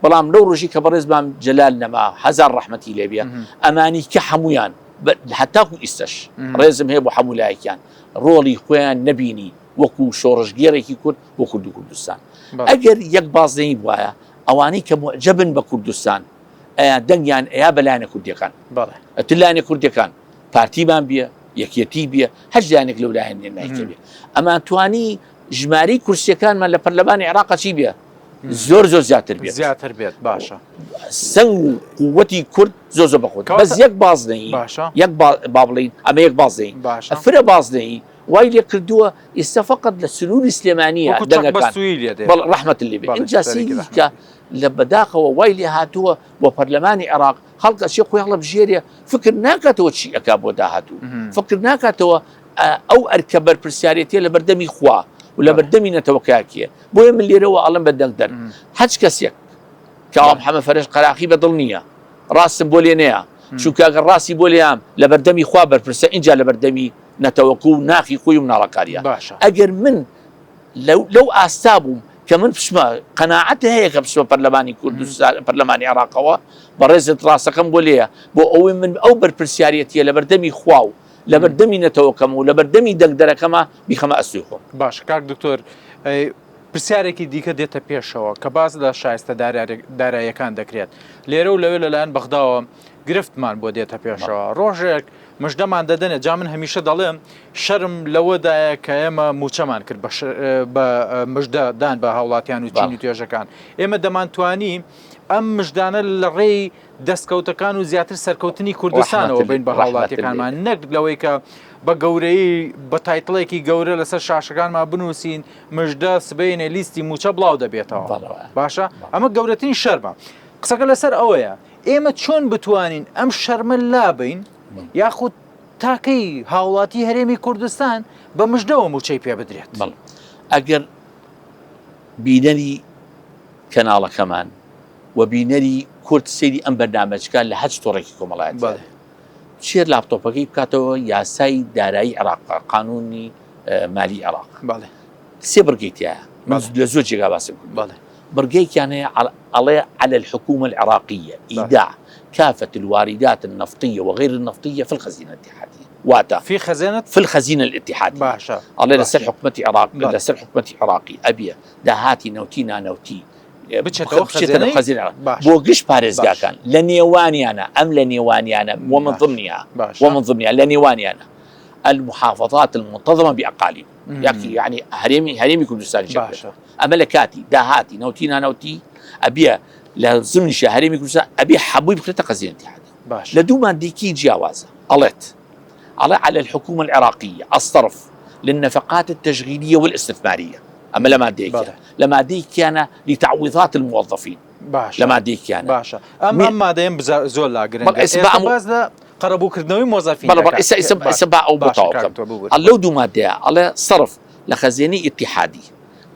بەڵام لەو ڕۆژی کە بەڕێز مام جەلال نەما هەزار ڕەحمەتی لێبیە ئەمانی کە هەمویان هەتاکو ئیستش ڕێزم هەیە بۆ هەموو لایەکیان ڕۆڵی خۆیان نەبینی وەکو شۆڕشگێڕێکی کورد بۆ کورد و کوردستان ئەگەر یەک بازنەی وایە ئەوانەی کە موعجەبن بە کوردستان. ئەیان دەنگیان ئەیا بە لایەنە کوردیەکان. بەڵێ. ئەتر لایەنە کوردیەکان پارتیمان بیە، یەکیەتی بیە، هەچ لایەنێک لەو لایەنە نایکە بێ. ئەمان توانی ژمارەی کورسیەکانمان لە پەرلەمانی عێراقا چی بێ؟ زۆر زۆر زیاتر بێت. زیاتر بێت باشە. سەنگ و قوتی کورد زۆر زۆر بەخۆت. بەس یەک بازنەیی باشە. یەک با بڵێین ئەمە یەک بازنەیی. باشە. فرە بازنەیی وای لێ کردووە ئیستا فەقەت لە سنووری سلێمانییە وەکوو چەق دەنگەکان بەستوویی لێ دێ. بەڵێ ڕەحمەتت لێ بێ. بەڵێ ئینجا سەرێکی سەیری ڕەحمەت کە بێ. لە بەداخەوە وای لێ هاتووە بۆ پەرلەمانی عێراق خەڵک ئەچێ خۆی هەڵەبژێرێ فکر ناکاتەوە چی ئەکا بۆ داهاتوو فکر ناکاتەوە ئەو ئەرکە بەرپرسیارێتیە لە بەردەمی خوا و لە بەردەمی نەتەوەکەیە بۆیە من لێرەوە ئەڵم بە دەنگدەر هەچ کەسێک کاوە محەممەد فەرەج قەراخی بە دڵ نییە ڕاستم بۆ لێ نەیە چونکە ئەگەر ڕاستی بۆ لێیان لە بەردەمی خوا بەرپرسە ئینجا لە بەردەمی نەتەوەکە و ناخی خۆی و مناڵەکانیە باشە ئەگەر من لەو ئاستا بووم کە من بچمە قەناعەت هەیە کە بچمە پەرلەمانی کوردستان پەرلەمانی عێراقەوە بەڕێزت ڕاستەکەم بۆ لێیە بۆ ئەوەی من ئەو بەرپرسیارەتیە لە بەردەمی خوا و لە بەردەمی نەتەوەکەم و لە بەردەمی دەنگدەرەکەمە بیخەمە ئەستۆی خۆم. باشە کاک دکتۆر پرسیارێکی دیکە دێتە پێشەوە کە باس لە شایستە داراییەکان دەکرێت لێرە و لەوێ لەلایەن بەغداوە گرفتمان بۆ دێتە پێشەوە ڕۆژێک مژدەمان دەدەنێ جا من هەمیشە دەڵێم شەرم لەوەدایە کە ئێمە مووچەمان کرد بە مژدە دان بە هاوڵاتیان و چین و توێژەکان ئێمە دەمانتوانی ئەم مژدانە لە ڕێی دەستکەوتەکان و زیاتر سەرکەوتنی کوردستانەوە بین بە هاوڵاتیەکانمان نەک لەوەی کە بە گەورەی بە title ێکی گەورە لەسەر شاشەکانمان بنووسین مژدە سبەینێ لیستی مووچە بڵاو دەبێتەوە باشە ئەمە گەورەترین شەرمە قسەکە لەسەر ئەوەیە ئێمە چۆن بتوانین ئەم شەرمە لابەین یاخود تاکەی هاوڵاتی هەرێمی کوردستان بە مژدەوە موچەی پێ بدرێت؟ بەڵێ ئەگەر بینەری کەناڵەکەمان و بینەری کورد سەیری ئەم بەرنامەجکە لە هەچ تۆڕێکی کۆمەڵایەتی بەڵێ. بچێت لاپتۆپەکەی بکاتەوە یاسای دارایی عێراق قانونی مالی عێراق بەڵێ. سێ بڕگەی تیایە من لە زۆر جێگا باسم کرد بەڵێ. بڕگەیەکیان هەیە ئەڵێ على الحكومة العراقية إيداع كافة الواردات النفطية وغير النفطية في الخزينة الاتحادية واتە في خزينة في الخزينة الاتحادية باشە ئەڵێ لەسەر حکومەتی عێراق بەڵێ. لەسەر حکومەتی عێراقی ئەبیە داهاتی نەوتی نانەوتی بچێتەوە بچێتە خەزێنەی خەزینە عێراق. باشە بۆ گشت پارێزگاکان لە نێوانیانە ئەم لە نێوانیانە ومن باشە. ضمنها باشە ومن ضمنها لە نێوانیانە المحافظات المنتظمة بأقاليم مم. یعنی هەرێمی هەرێمی کوردستانی باشە ئەمە لە کاتی داهاتی نەوتی نانەوتی ئەبیە لە زمنیشە هەرێمی کوردستان ئەبێ حەبووی بخرێتە خەزینە اتحادی باش لە دوو مادەیەکی جیاوازە ئەڵێت ئەڵێ على الحكومة العراقية الصرف للنفقات التشغيلية والاستثمارية ئەمە لە مادەیەکە بەڵێ. لە مادەیەکیانە لتعويضات الموظفين باشە لە مادەیەکیانە باشە ئەم می- ئەم مادەیەم بزا- زۆر لا گرنگە بەڵێ، ئێستا ئێستا ئەم- باس لە قەرەبووکردنەوەی مۆزەفین بەڵێ بەڵێ دەکات. ئێستا ئێستا باشە. ئێستا با ئەو باشە بەتەواو کاک بکەم تۆ ببورە. ئەڵ لەو دوو مادەیە ئەڵێ صرف لە خەزێنەی ئیتیحادی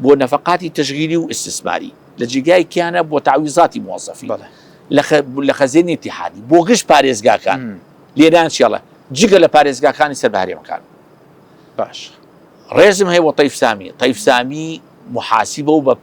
بۆ نەفەقاتی تەشغیلی و ئیستسماری لە جێگای کیانە بۆ تەعویزاتی موەزەفین بەڵێ. لە خە لە خەزێنەی ئیتیحادی بۆ گشت پارێزگاکان مم. لێران چی ئەڵێ جگە لە پارێزگاکانی سەر بە هەرێمەکان. باش. ڕێزم هەیە بۆ تەیف سامی تەیف سامی محاسیبە و بە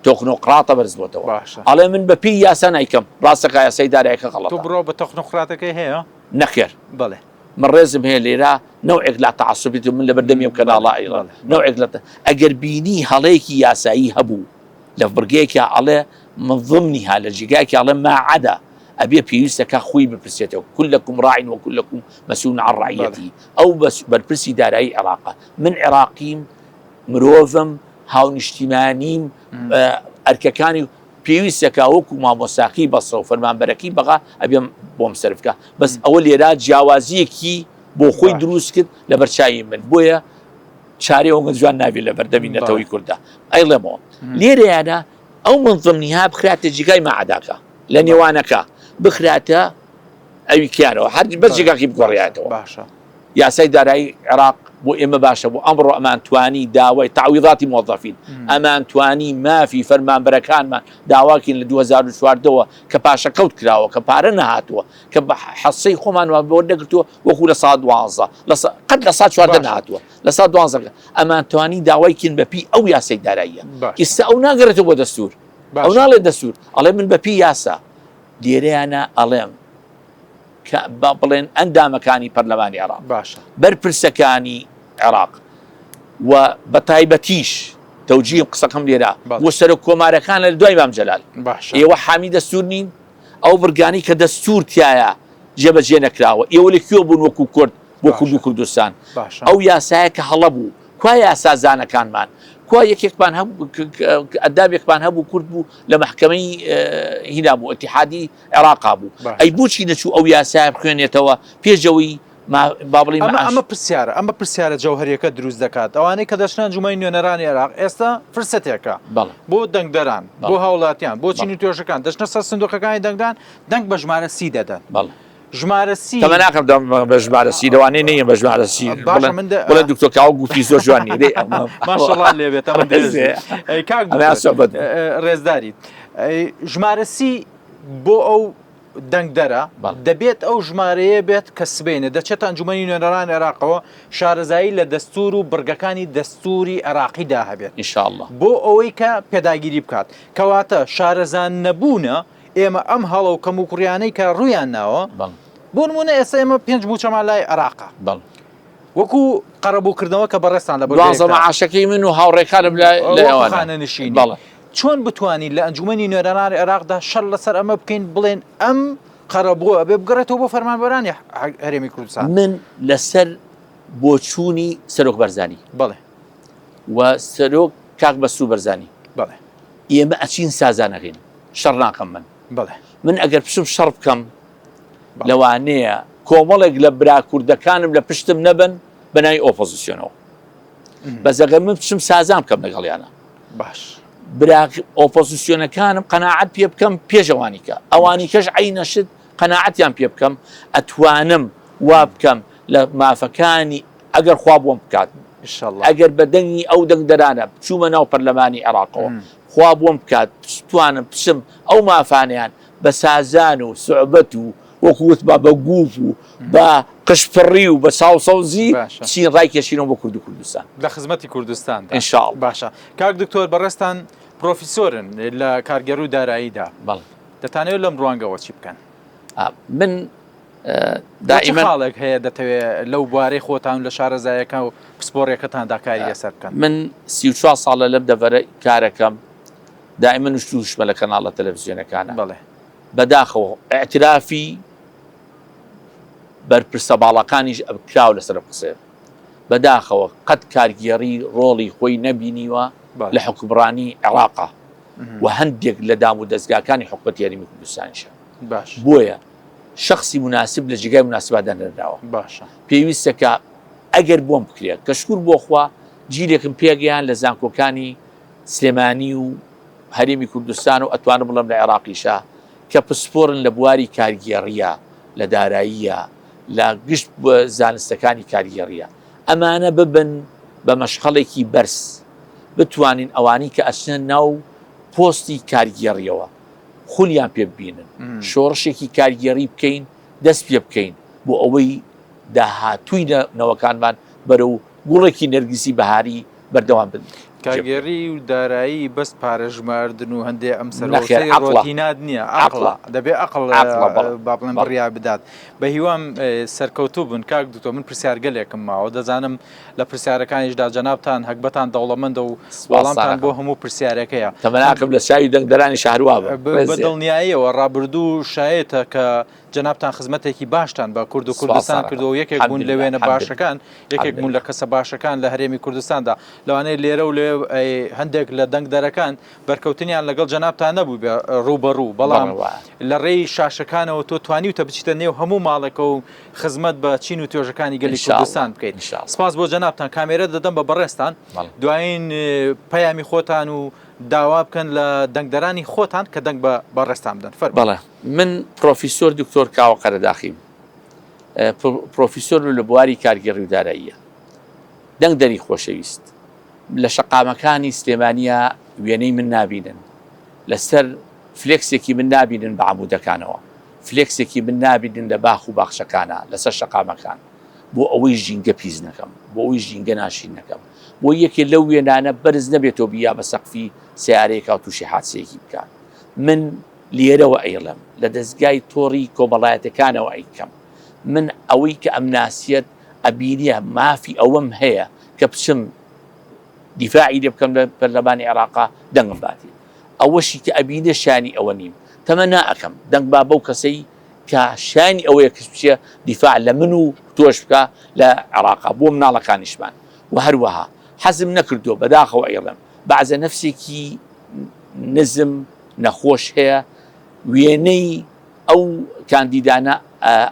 تۆکنۆقراتە بەرز بۆتەوە باشە. ئەڵێ من بە پێی یاسا نایکەم ڕاستەکە یاسای دارایەکە تۆ غەڵەتە. بڕوا بە تۆکنۆقراتەکەی هەیە؟ نەخێر. بەڵێ. من ڕێزم هەیە لێرە نەوعێک لە تەعەسوبیت من لە بەردەمی ئەم کەناڵە ئەیڵێم نەوعێک لە ئەگەر بینی هەڵەیەکی یاسایی هەبوو لە بڕگەیەکیا ئەڵێ من ضمنها لە جێگایەکی ئەڵێ ما عدا ئەبێ پێویستەکە خۆی بپرسێتەوە كلكم راع وكلكم مسؤول عن رعيته ئەو بەس بەرپرسی دارایی عێراقە من عێراقیم مرۆڤم هاونیشتیمانیم ئەرکەکانی پێویستەکا وەکو مامۆستاکەی بەسرە و فەرمانبەرەکەی بەغا ئەبێ بۆم سەرف کا بەس ئەوە لێرا جیاوازیەکی بۆ خۆی دروست کرد لە بەرچاوی من بۆیە چارەی ئەوە جوان نابێت لە بەردەمی نەتەوەی کووردا ئەیڵێمەوە لێرەیانە ئەو من ضمنیها بخراتە جیگای مەعداکە لە نێوانەکە بخراتە ئەوی کیانەوە هەر بەس جێگاکەی بگۆڕیاتەوە باشە یاسای دارایی عێراق بۆ ئێمە باشە بۆ ئەمڕۆ ئەمان توانی داوای تعویضاتی موظفین ئەمان توانی مافی فەرمانبەرەکانمان داواکەین لە 2014ەوە کە پاشەکەوت کراوە کە پارە نەهاتووە کە بە حەسەی خۆمان وەرنەگرتووە وەکو لە سا دوانزە قەت لە سا چواردە نەهاتووە لە سا دوانزە ئەمان توانی داوای کین بە پێی ئەو یاسای داراییە ئیستا ئەو ناگەڕێتەوە بۆ دەستور ئەو ناڵێ دەستور ئەڵێ من بە پێی یاسا لێرەیانە ئەڵێم کە با بڵێن ئەندامەکانی پەرلەمانی عێراق باشە بەرپرسەکانی عێراق و بە تایبەتیش تەوجیهم قسەکەم لێرە بەڵێ. بۆ سەرۆک کۆمارەکان لە دوای مام جەلال باشە ئێوە حامی دەستور نین؟ ئەو بڕگانەی کە دەستوور تیایا جێبەجێ نەکراوە، ئێوە لە کوێ بوون وەکو کورد بۆ کورد و باشە کوردستان؟ باشە. ئەو یاسایە کە هەڵە بوو، کوا یاسازانەکانمان؟ کوا یەکێکمان هەبوو ئەندامێکمان هەبوو کورد بوو لە مەحکەمەی هینا بوو ئیتیحادی عێراقا بوو، ئەی باشە. بۆچی نەچوو ئەو یاسایە بخوێنێتەوە پێش ئەوەی با بڵێین ئەمە مەعاش. ئەمە پرسیارە ئەمە پرسیارە جەوهەریەکە دروست دەکات ئەوانەی کە دەچنە ئەنجومەنی نوێنەرانی عێراق ئێستا فرسەتێکە بەڵێ. بۆ دەنگدەران بۆ بەڵێ. هاوڵاتیان بۆ چین بەڵێ. و توێژەکان دەچنە سەر سندوقەکانی دەنگدان دەنگ بە ژمارە سی دەدەن بەڵێ. ژمارە سی تەمە ناکەم دەم بە ژمارە سی لەوانەیە نەیەم بە ژمارە سی باشە بڵێن من دە بڵێن دکتۆر کاوە گوتی زۆر جوان نییە دەی ئەمە ماشەڵڵا لێ بێت ئەمە درێژ ڕێزێ بوو. ئەی کاک ئەمەیان دکتۆر سۆحبەت بوو. ڕێزداری ئەی ژمارە سی بۆ ئەو دەنگدەرە، دەبێت ئەو ژمارەیە بێت کە سبەینێ دەچێتە ئەنجومەنی نوێنەرانی عێراقەوە شارەزایی لە دەستوور و بڕگەکانی دەستووری عێراقیدا هەبێت ان شاء اللە. بۆ ئەوەی کە پێداگیری بکات. کەواتە شارەزا نەبوونە ئێمە ئەم هەڵە و کەموکوڕیانەی کە ڕوویان ناوە، بۆ نموونە ئێستا ئێمە پێنج مووچەمان لای عێراقە وەکو قەرەبووکردنەوە کە بەڕێزتان لە دوانزە بڕگەیەکدا مەعاشەکەی من و هاوڕێکانم لە وەکو ئەوانە. خانەنشینی. بەڵێ. چۆن بتوانین لە ئەنجومەنی نوێنەرانی عێراقدا شەڕ لەسەر ئەمە بکەین بڵێن ئەم قەرەبووە ئەبێ بگەڕێتەوە بۆ فەرمانبەرانی هەرێمی کوردستان؟ من لەسەر بۆچوونی سەرۆک بەرزانی. بەڵێ. و سەرۆک کاک مەسرور بەرزانی. بەڵێ. ئێمە ئەچین سازان ئەکەین، شەڕ ناکەم من. بەڵێ. من ئەگەر بچم شەڕ بکەم لەوانەیە کۆمەڵێک لە برا کوردەکانم لە پشتم نەبن بە ناوی ئۆپۆزیسیۆنەوە. بەس ئەگەر من بچم سازان بکەم لەگەڵیانە. باش. برا ئۆپۆزیسیۆنەکانم قەناعەت پێ بکەم پێش ئەوانی کە ئەوانی کەش عەینە شت قەناعەتیان پێ بکەم ئەتوانم وا بکەم لە مافەکانی ئەگەر خوا بۆم بکات ئەگەر بە دەنگی ئەو دەنگدەرانە بچوومە ناو پەرلەمانی عێراقەوە خوا بۆم بکات بتوانم بچم ئەو مافانەیان بە سازان و سوعبەت و وەکو وتمان بە گوپ و بە قژپڕی و بە چاوسەوزی باشە. بچین ڕایکێشینەوە بۆ کورد و کوردستان. لە خزمەتی کوردستاندا. ان شاء اللە. باشە کاک دکتۆر بەڕێزتان پرۆفیسۆرن لە کارگێڕی و داراییدا. بەڵێ. دەتانەوێت لەم ڕوانگەوە چی بکەن؟ من بۆ چ خاڵێک هەیە دەتەوێت لەو بوارەی خۆتان و لە شارەزایەکە و پسپۆڕیەکەتاندا کاری لەسەر بکەن؟ من 34 ساڵە لەم دەڤەرە کارەکەم دائیمەن نوشتووشمە لە کەناڵە تەلەفزیۆنەکانە. بەڵێ. بەداخەوە ئیعترافی بەرپرسە باڵاکانیش کراوە لەسەر ئەم قسەیە. بەداخەوە قەت کارگێڕی ڕۆڵی خۆی نەبینیوە لە حوکمڕانی عێراقا و هەندێک لە دام و دەزگاکانی حکومەتی هەرێمی کوردستانیشە. باش. بۆیە شەخسی موناسب لە جێگای موناسبا دانەنراوە. باشە. پێویستە کە ئەگەر بۆم بکرێت کە شکور بۆ خوا جیلێکم پێگەیان لە زانکۆکانی سلێمانی و هەرێمی کوردستان و ئەتوانم بڵێم لە عێراقیشا کە پسپۆرن لە بواری کارگێڕییە، لە داراییە، لە گشت زانستەکانی کارگێڕییە. ئەمانە ببن بە مەشخەڵێکی بەرز، بتوانین ئەوانەی کە ئەچنە ناو پۆستی کارگێڕییەوە خولیان پێ ببینن، شۆڕشێکی کارگێڕی بکەین، دەست پێ بکەین بۆ ئەوەی داهاتووی نەوەکانمان بەرەو گوڵێکی نەرگسی بەهاری بەردەوام بن. کارگێڕی و دارایی بەس پارە ژماردن و هەندێ ئەم نەخێر سەرۆسەی عەقڵە. ڕۆتینات نییە عەقڵە. عەقڵە دەبێ ئەقڵ عەقڵە بەڵێ. با بڵێم بەڵێ. بڕیار بدات بە هیوام سەرکەوتوو بن کاک دکتۆر من پرسیارگەلێکم ماوە دەزانم لە پرسیارەکانیشدا جەنابتان هەگبەتان دەوڵەمەندە و سپاستان وەڵامتان بۆ ئەکەم. هەموو پرسیارێکەیە تەمەناکەم لە چاوی دەنگدەرانی شەهروا بم. بە ڕێزێ. دڵنیاییەوە ڕابردوو شایەتە کە جەنابتان خزمەتێکی باشتان بە کورد و کوردستان سپاستان کردووە و ئەکەم. یەکێک بوون لە حەمدللە وێنە حەمدللە. باشەکان یەکێک بوون لە حەمدللە. کەسە باشەکان لە هەرێمی کوردستاندا لەوانەیە لێرە و لەوێ هەندێک لە دەنگدەرەکان بەرکەوتنیان لەگەڵ جەنابتان نەبووبێ ڕووبەڕوو بەڵام بەڵێ وایە. لە ڕێی شاشەکانەوە تۆ توانیوتە بچیتە نێو هەموو ماڵێکەوە و خزمەت بە چین و توێژەکانی گەلی ان شاء اللە کوردستان بکەیت ان شاء اللە. سپاس بۆ جەنابتان کامێرە دەدەم بە بەڕێزتان بەڵێ. دوایین پەیامی خۆتان و داوا بکەن لە دەنگدەرانی خۆتان کە دەنگ بە بەڕێزتان بدەن فەرموون. بەڵێ من پرۆفیسۆر دکتۆر کاوە قەرەداخیم پرۆفیسۆرم لە بواری کارگێڕی و داراییە. دەنگدەری خۆشەویست، لە شەقامەکانی سلێمانییە وێنەی من نابینن، لەسەر فلێکسێکی من نابینن بە عەمودەکانەوە، فلێکسێکی من نابینن لە باخ و باخچەکانا لەسەر شەقامەکان، بۆ ئەوەی ژینگە پیس نەکەم، بۆ ئەوەی ژینگە ناشرین نەکەم، بۆ یەکێ لەو وێنانە بەرز نەبێتەوە بیا بە سەقفی سەیارەیەکا و تووشی حادسەیەکی بکات. من لێرەوە ئەیڵێم، لە دەزگای تۆڕی کۆمەڵایەتەکانەوە ئەیکەم، من ئەوەی کە ئەمناسیەت ئەبینێ مافی ئەوەم هەیە کە بچم دیفاعی لێ بکەم لە پەرلەمانی عێراقا دەنگم باتێ، ئەوەشی کە ئەبینێ شایانی ئەوە نیم. تەمەنا ئەکەم دەنگ با بەو کەسەی کە شایانی ئەوەیە کەس بچێ دیفاع لە من و تۆش بکا لە عێراقا بۆ مناڵەکانیشمان و هەروەها حەزم نەکردووە بەداخەوە ئەیڵێم بەعزە نەفسێکی نزم نەخۆش هەیە وێنەی ئەو کاندیدانە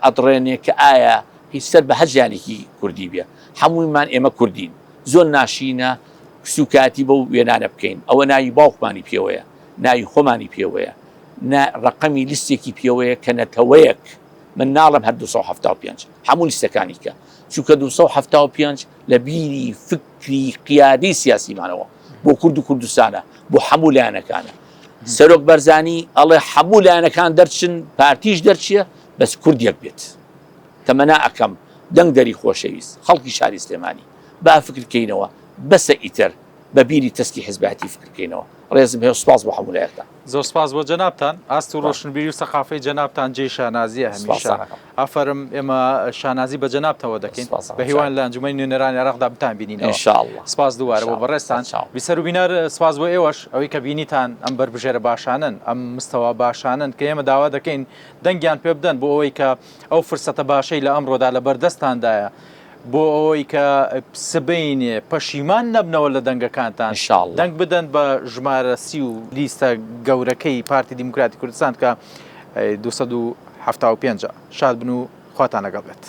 ئەدڕێنێ کە ئایا هیچ سەر بە هەر ژیانێکی کوردی بێ هەموویمان ئێمە کوردین زۆر ناشینە سوکایەتی بەو وێنانە بکەین ئەوە ناوی باوکمانی پێوەیە ناوی خۆمانی پێوەیە نە ڕەقەمی لیستێکی پێوەیە کە نەتەوەیەک من ناڵێم هەر 275 هەموو لیستەکانی کە چونکە 275 لە بیری فکری قیادەی سیاسیمانەوە بۆ کورد و کوردستانە بۆ هەموو لایەنەکانە سەرۆک بەرزانی ئەڵێ هەموو لایەنەکان دەرچن پارتیش دەرچیە بەس کورد یەک بێت تەمەنا ئەکەم دەنگ دەری خۆشەویست خەڵکی شاری سلێمانی با فکر کەینەوە بەسە ئیتر بە بیری تەسکی حزبایەتی فکر کەینەوە ڕێزم هەیە و سپاس بۆ هەموو لایەکتان. زۆر سپاس بۆ جەنابتان. ئاست و ڕۆشنبیری و سەقافەی جەنابتان جێی شانازیە هەمیشە. ئافەرم ئێمە شانازی بە جەنابتەوە دەکەین. بە هیوان لە ئەنجومەنی نوێنەرانی عێراقدا بتانبینینەوە. ان شاء اللە. سپاس دووبارە بۆ بەڕێزتان. بیسەر و بینەر سپاس بۆ ئێوەش ئەوەی کە بینیتان ئەم بەربژێرە باشانەن، ئەم مستەوا باشانەن کە ئێمە داوا دەکەین دەنگیان پێ بدەن بۆ ئەوەی کە ئەو فرسەتە باشەی لە ئەمڕۆدا لە بەردەستتاندایە بۆ ئەوەی کە سبەینێ پەشیمان نەبنەوە لە دەنگەکانتان ان شاء اللە. دەنگ بدەن بە ژمارە 30 و لیستە گەورەکەی پارتی دیموکراتی کوردستان کە 275 شاد بن و خواتان لەگەڵ بێت.